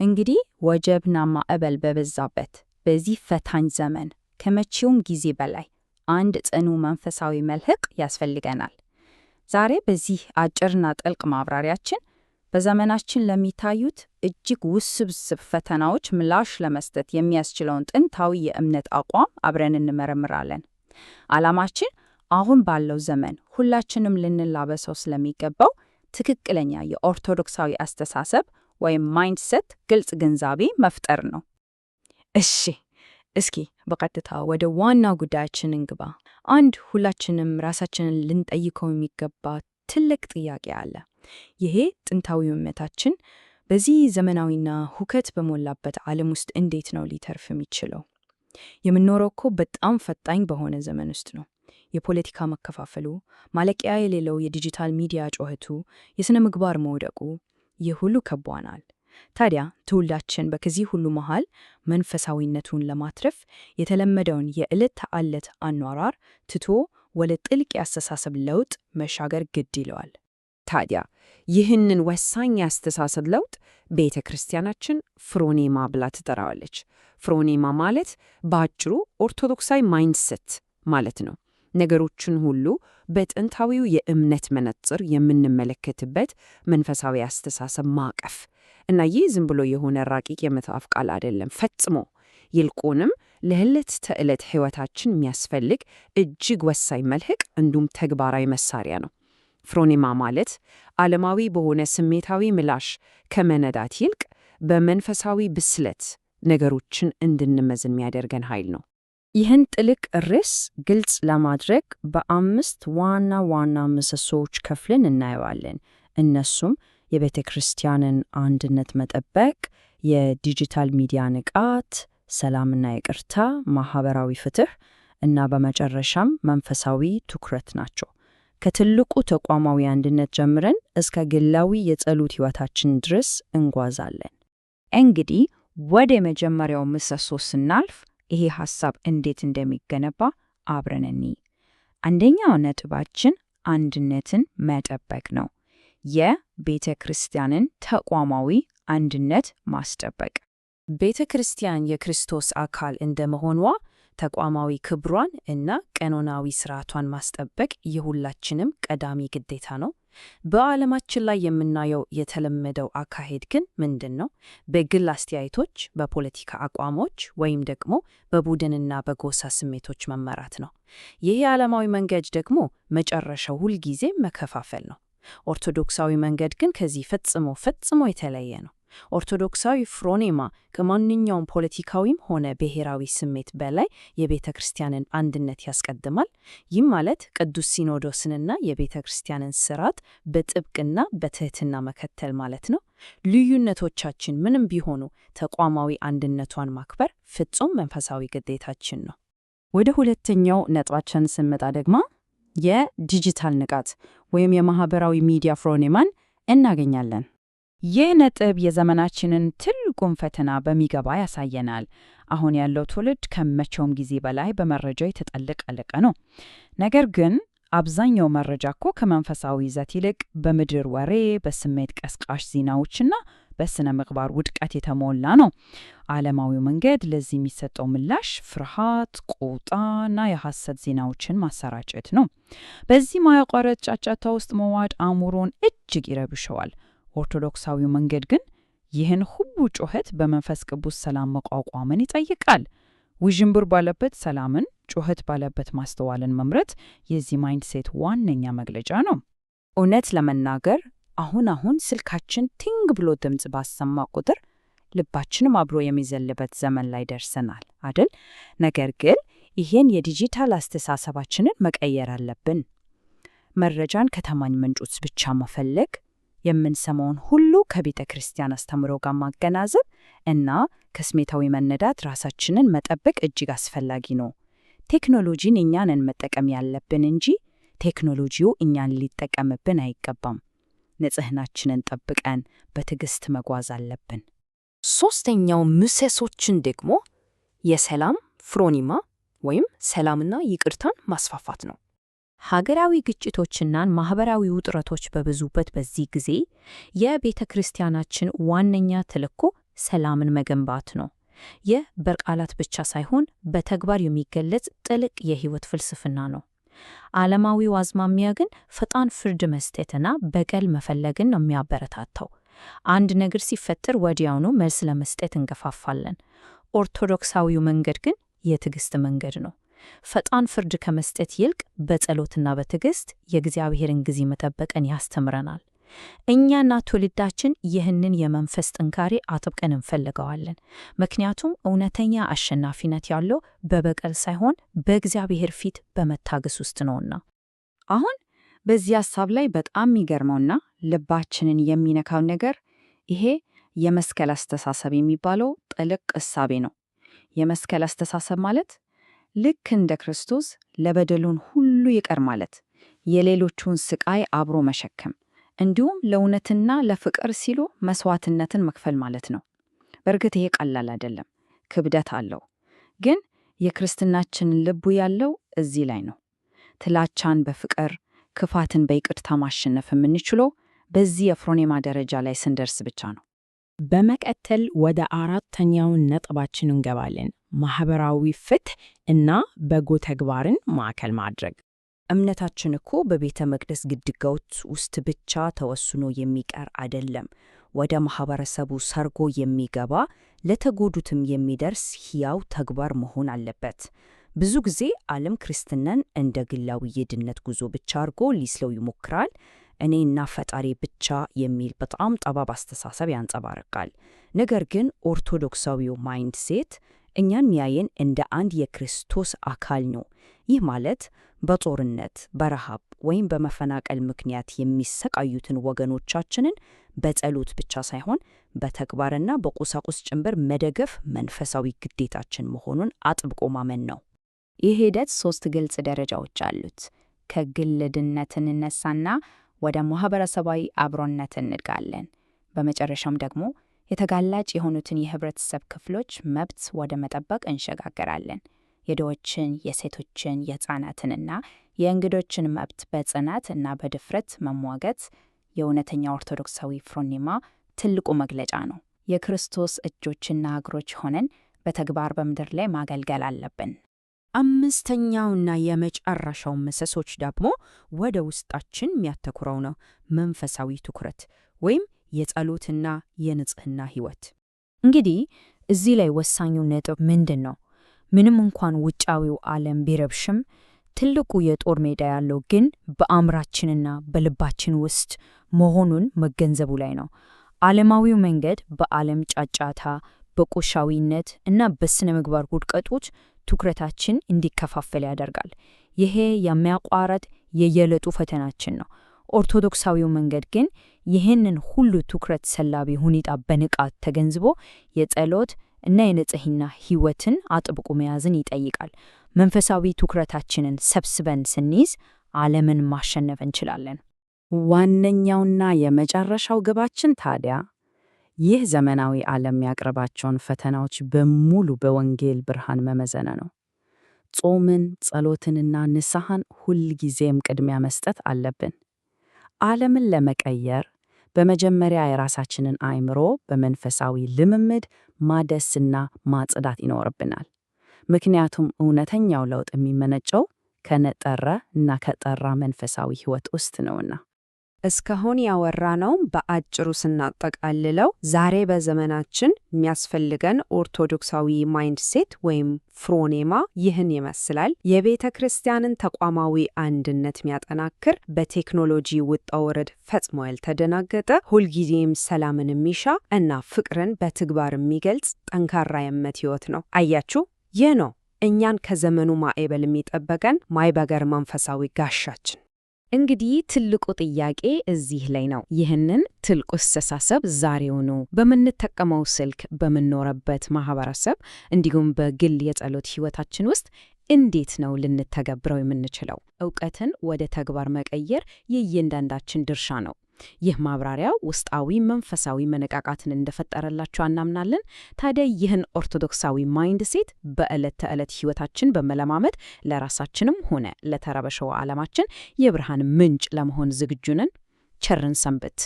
እንግዲህ ወጀብና ማዕበል በበዛበት በዚህ ፈታኝ ዘመን ከመቼውም ጊዜ በላይ አንድ ጽኑ መንፈሳዊ መልህቅ ያስፈልገናል። ዛሬ በዚህ አጭርና ጥልቅ ማብራሪያችን በዘመናችን ለሚታዩት እጅግ ውስብስብ ፈተናዎች ምላሽ ለመስጠት የሚያስችለውን ጥንታዊ የእምነት አቋም አብረን እንመረምራለን። ዓላማችን አሁን ባለው ዘመን ሁላችንም ልንላበሰው ስለሚገባው ትክክለኛ የኦርቶዶክሳዊ አስተሳሰብ ወይም mindset ግልጽ ግንዛቤ መፍጠር ነው። እሺ፣ እስኪ በቀጥታ ወደ ዋና ጉዳያችን እንግባ። አንድ ሁላችንም ራሳችንን ልንጠይቀው የሚገባ ትልቅ ጥያቄ አለ። ይሄ ጥንታዊ እምነታችን በዚህ ዘመናዊና ሁከት በሞላበት ዓለም ውስጥ እንዴት ነው ሊተርፍ የሚችለው? የምንኖረው እኮ በጣም ፈጣኝ በሆነ ዘመን ውስጥ ነው። የፖለቲካ መከፋፈሉ፣ ማለቂያ የሌለው የዲጂታል ሚዲያ ጩኸቱ፣ የሥነ ምግባር መውደቁ፣ ይህ ሁሉ ከቧናል። ታዲያ ትውልዳችን በከዚህ ሁሉ መሃል መንፈሳዊነቱን ለማትረፍ የተለመደውን የዕለት ተዕለት አኗኗር ትቶ ወደ ጥልቅ የአስተሳሰብ ለውጥ መሻገር ግድ ይለዋል። ታዲያ ይህንን ወሳኝ የአስተሳሰብ ለውጥ ቤተ ክርስቲያናችን ፍሮኔማ ብላ ትጠራዋለች። ፍሮኔማ ማለት በአጭሩ ኦርቶዶክሳዊ mindset ማለት ነው። ነገሮችን ሁሉ በጥንታዊው የእምነት መነጽር የምንመለከትበት መንፈሳዊ አስተሳሰብ ማዕቀፍ እና ይህ ዝም ብሎ የሆነ ረቂቅ የመጽሐፍ ቃል አይደለም ፈጽሞ። ይልቁንም ለዕለት ተዕለት ሕይወታችን የሚያስፈልግ እጅግ ወሳኝ መልህቅ እንዲሁም ተግባራዊ መሳሪያ ነው። ፍሮኔማ ማለት ዓለማዊ በሆነ ስሜታዊ ምላሽ ከመነዳት ይልቅ በመንፈሳዊ ብስለት ነገሮችን እንድንመዝን የሚያደርገን ኃይል ነው። ይህን ጥልቅ ርዕስ ግልጽ ለማድረግ በአምስት ዋና ዋና ምሰሶዎች ከፍለን እናየዋለን። እነሱም የቤተ ክርስቲያንን አንድነት መጠበቅ፣ የዲጂታል ሚዲያ ንቃት፣ ሰላምና ይቅርታ፣ ማህበራዊ ፍትህ እና በመጨረሻም መንፈሳዊ ትኩረት ናቸው። ከትልቁ ተቋማዊ አንድነት ጀምረን እስከ ግላዊ የጸሎት ሕይወታችን ድረስ እንጓዛለን። እንግዲህ ወደ መጀመሪያው ምሰሶ ስናልፍ ይሄ ሐሳብ እንዴት እንደሚገነባ አብረን እንይ። አንደኛው ነጥባችን አንድነትን መጠበቅ ነው። የቤተ ክርስቲያንን ተቋማዊ አንድነት ማስጠበቅ። ቤተ ክርስቲያን የክርስቶስ አካል እንደመሆኗ ተቋማዊ ክብሯን እና ቀኖናዊ ስርዓቷን ማስጠበቅ የሁላችንም ቀዳሚ ግዴታ ነው። በዓለማችን ላይ የምናየው የተለመደው አካሄድ ግን ምንድን ነው? በግል አስተያየቶች፣ በፖለቲካ አቋሞች ወይም ደግሞ በቡድንና በጎሳ ስሜቶች መመራት ነው። ይህ የዓለማዊ መንገድ ደግሞ መጨረሻው ሁልጊዜ መከፋፈል ነው። ኦርቶዶክሳዊ መንገድ ግን ከዚህ ፈጽሞ ፈጽሞ የተለየ ነው። ኦርቶዶክሳዊ ፍሮኔማ ከማንኛውም ፖለቲካዊም ሆነ ብሔራዊ ስሜት በላይ የቤተ ክርስቲያንን አንድነት ያስቀድማል። ይህም ማለት ቅዱስ ሲኖዶስንና የቤተ ክርስቲያንን ስርዓት በጥብቅና በትህትና መከተል ማለት ነው። ልዩነቶቻችን ምንም ቢሆኑ ተቋማዊ አንድነቷን ማክበር ፍጹም መንፈሳዊ ግዴታችን ነው። ወደ ሁለተኛው ነጥባችን ስንመጣ ደግሞ የዲጂታል ንቃት ወይም የማህበራዊ ሚዲያ ፍሮኔማን እናገኛለን። ይህ ነጥብ የዘመናችንን ትልቁን ፈተና በሚገባ ያሳየናል። አሁን ያለው ትውልድ ከመቼውም ጊዜ በላይ በመረጃ የተጠለቀለቀ ነው። ነገር ግን አብዛኛው መረጃ እኮ ከመንፈሳዊ ይዘት ይልቅ በምድር ወሬ፣ በስሜት ቀስቃሽ ዜናዎችና በስነ ምግባር ውድቀት የተሞላ ነው። ዓለማዊው መንገድ ለዚህ የሚሰጠው ምላሽ ፍርሃት፣ ቁጣና የሐሰት ዜናዎችን ማሰራጨት ነው። በዚህ ማያቋረጥ ጫጫታ ውስጥ መዋጥ አእምሮን እጅግ ይረብሸዋል። ኦርቶዶክሳዊው መንገድ ግን ይህን ሁሉ ጩኸት በመንፈስ ቅዱስ ሰላም መቋቋምን ይጠይቃል። ውዥንብር ባለበት ሰላምን፣ ጩኸት ባለበት ማስተዋልን መምረጥ የዚህ mindset ዋነኛ መግለጫ ነው። እውነት ለመናገር አሁን አሁን ስልካችን ቲንግ ብሎ ድምፅ ባሰማ ቁጥር ልባችንም አብሮ የሚዘልበት ዘመን ላይ ደርሰናል አይደል? ነገር ግን ይህን የዲጂታል አስተሳሰባችንን መቀየር አለብን። መረጃን ከታማኝ ምንጮች ብቻ መፈለግ፣ የምንሰማውን ሁሉ ከቤተ ክርስቲያን አስተምህሮ ጋር ማገናዘብ እና ከስሜታዊ መነዳት ራሳችንን መጠበቅ እጅግ አስፈላጊ ነው። ቴክኖሎጂን እኛ ነን መጠቀም ያለብን እንጂ ቴክኖሎጂው እኛን ሊጠቀምብን አይገባም። ንጽህናችንን ጠብቀን በትዕግስት መጓዝ አለብን። ሶስተኛው ምሰሶችን ደግሞ የሰላም ፍሮኒማ ወይም ሰላምና ይቅርታን ማስፋፋት ነው። ሀገራዊ ግጭቶችና ማህበራዊ ውጥረቶች በበዙበት በዚህ ጊዜ የቤተ ክርስቲያናችን ዋነኛ ተልዕኮ ሰላምን መገንባት ነው። ይህ በቃላት ብቻ ሳይሆን በተግባር የሚገለጽ ጥልቅ የሕይወት ፍልስፍና ነው። ዓለማዊው አዝማሚያ ግን ፈጣን ፍርድ መስጠትና በቀል መፈለግን ነው የሚያበረታታው። አንድ ነገር ሲፈጠር ወዲያውኑ መልስ ለመስጠት እንገፋፋለን። ኦርቶዶክሳዊው መንገድ ግን የትዕግስት መንገድ ነው። ፈጣን ፍርድ ከመስጠት ይልቅ በጸሎትና በትዕግስት የእግዚአብሔርን ጊዜ መጠበቅን ያስተምረናል። እኛና ትውልዳችን ይህንን የመንፈስ ጥንካሬ አጥብቀን እንፈልገዋለን። ምክንያቱም እውነተኛ አሸናፊነት ያለው በበቀል ሳይሆን በእግዚአብሔር ፊት በመታገስ ውስጥ ነውና። አሁን በዚህ ሐሳብ ላይ በጣም የሚገርመውና ልባችንን የሚነካው ነገር ይሄ የመስቀል አስተሳሰብ የሚባለው ጥልቅ እሳቤ ነው። የመስቀል አስተሳሰብ ማለት ልክ እንደ ክርስቶስ ለበደሉን ሁሉ ይቅር ማለት፣ የሌሎቹን ስቃይ አብሮ መሸከም፣ እንዲሁም ለእውነትና ለፍቅር ሲሉ መስዋዕትነትን መክፈል ማለት ነው። በእርግጥ ይሄ ቀላል አይደለም፣ ክብደት አለው። ግን የክርስትናችንን ልቡ ያለው እዚህ ላይ ነው። ጥላቻን በፍቅር ክፋትን በይቅርታ ማሸነፍ የምንችለው በዚህ የፍሮኔማ ደረጃ ላይ ስንደርስ ብቻ ነው። በመቀጠል ወደ አራተኛው ነጥባችን እንገባለን። ማህበራዊ ፍትህ እና በጎ ተግባርን ማዕከል ማድረግ። እምነታችን እኮ በቤተ መቅደስ ግድግዳዎች ውስጥ ብቻ ተወስኖ የሚቀር አይደለም። ወደ ማህበረሰቡ ሰርጎ የሚገባ፣ ለተጎዱትም የሚደርስ ሕያው ተግባር መሆን አለበት። ብዙ ጊዜ ዓለም ክርስትናን እንደ ግላዊ የድነት ጉዞ ብቻ አድርጎ ሊስለው ይሞክራል። እኔና ፈጣሪ ብቻ የሚል በጣም ጠባብ አስተሳሰብ ያንጸባርቃል። ነገር ግን ኦርቶዶክሳዊው mindset እኛን ሚያየን እንደ አንድ የክርስቶስ አካል ነው። ይህ ማለት በጦርነት፣ በረሃብ ወይም በመፈናቀል ምክንያት የሚሰቃዩትን ወገኖቻችንን በጸሎት ብቻ ሳይሆን በተግባርና በቁሳቁስ ጭምር መደገፍ መንፈሳዊ ግዴታችን መሆኑን አጥብቆ ማመን ነው። ይህ ሂደት ሶስት ግልጽ ደረጃዎች አሉት። ከግል ድነት እንነሳና ወደ ማህበረሰባዊ አብሮነት እንድጋለን። በመጨረሻም ደግሞ የተጋላጭ የሆኑትን የህብረተሰብ ክፍሎች መብት ወደ መጠበቅ እንሸጋገራለን። የድሆችን፣ የሴቶችን፣ የሕፃናትንና የእንግዶችን መብት በጽናት እና በድፍረት መሟገት የእውነተኛ ኦርቶዶክሳዊ ፍሮኒማ ትልቁ መግለጫ ነው። የክርስቶስ እጆችና እግሮች ሆነን በተግባር በምድር ላይ ማገልገል አለብን። አምስተኛውና የመጨረሻው ምሰሶች ደግሞ ወደ ውስጣችን የሚያተኩረው ነው። መንፈሳዊ ትኩረት ወይም የጸሎትና የንጽህና ህይወት። እንግዲህ እዚህ ላይ ወሳኙ ነጥብ ምንድን ነው? ምንም እንኳን ውጫዊው ዓለም ቢረብሽም ትልቁ የጦር ሜዳ ያለው ግን በአእምሯችንና በልባችን ውስጥ መሆኑን መገንዘቡ ላይ ነው። ዓለማዊው መንገድ በዓለም ጫጫታ፣ በቁሳዊነት እና በስነ ምግባር ውድቀቶች ትኩረታችን እንዲከፋፈል ያደርጋል። ይሄ የሚያቋረጥ የየዕለቱ ፈተናችን ነው። ኦርቶዶክሳዊው መንገድ ግን ይህንን ሁሉ ትኩረት ሰላቢ ሁኔታ በንቃት ተገንዝቦ የጸሎት እና የንጽህና ህይወትን አጥብቆ መያዝን ይጠይቃል። መንፈሳዊ ትኩረታችንን ሰብስበን ስንይዝ ዓለምን ማሸነፍ እንችላለን። ዋነኛውና የመጨረሻው ግባችን ታዲያ ይህ ዘመናዊ ዓለም ያቀረባቸውን ፈተናዎች በሙሉ በወንጌል ብርሃን መመዘን ነው። ጾምን፣ ጸሎትንና ንስሐን ሁልጊዜም ቅድሚያ መስጠት አለብን። ዓለምን ለመቀየር በመጀመሪያ የራሳችንን አእምሮ በመንፈሳዊ ልምምድ ማደስና ማጽዳት ይኖርብናል። ምክንያቱም እውነተኛው ለውጥ የሚመነጨው ከነጠረ እና ከጠራ መንፈሳዊ ሕይወት ውስጥ ነውና። እስካሁን ያወራነው በአጭሩ ስናጠቃልለው ዛሬ በዘመናችን የሚያስፈልገን ኦርቶዶክሳዊ mindset ወይም ፍሮኔማ ይህን ይመስላል። የቤተ ክርስቲያንን ተቋማዊ አንድነት የሚያጠናክር፣ በቴክኖሎጂ ውጣ ውረድ ፈጽሞ ያልተደናገጠ፣ ሁልጊዜም ሰላምን የሚሻ እና ፍቅርን በተግባር የሚገልጽ ጠንካራ የእምነት ሕይወት ነው። አያችሁ፣ ይህ ነው እኛን ከዘመኑ ማዕበል የሚጠበቀን ማይበገር መንፈሳዊ ጋሻችን። እንግዲህ ትልቁ ጥያቄ እዚህ ላይ ነው። ይህንን ትልቁ አስተሳሰብ ዛሬውኑ በምንጠቀመው ስልክ፣ በምንኖርበት ማህበረሰብ፣ እንዲሁም በግል የጸሎት ሕይወታችን ውስጥ እንዴት ነው ልንተገብረው የምንችለው? እውቀትን ወደ ተግባር መቀየር የእያንዳንዳችን ድርሻ ነው። ይህ ማብራሪያ ውስጣዊ መንፈሳዊ መነቃቃትን እንደፈጠረላችሁ እናምናለን። ታዲያ ይህን ኦርቶዶክሳዊ mindset በዕለት ተዕለት ሕይወታችን በመለማመድ ለራሳችንም ሆነ ለተረበሸው ዓለማችን የብርሃን ምንጭ ለመሆን ዝግጁ ነን? ቸርን ሰንብት።